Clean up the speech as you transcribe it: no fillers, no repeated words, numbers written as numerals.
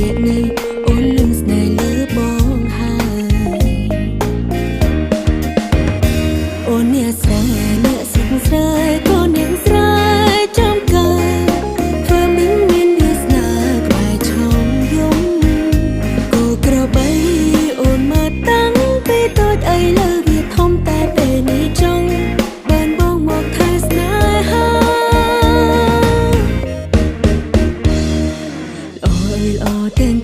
ជាក់នៃអូនលងស្នេហ៍លើបងហើយអូនអ្នកស្រែអ្នកស្រុកស្រែក៏អ្នកស្រែចំការធ្វើមិនមានវាសនាក្បែរឆោមយំគោក្របីអូនមកតាំងពីតូចអីលើវាធំតែពេលនេះចង់បានបងមកថែស្នេហា ល្អអើយល្អទាំង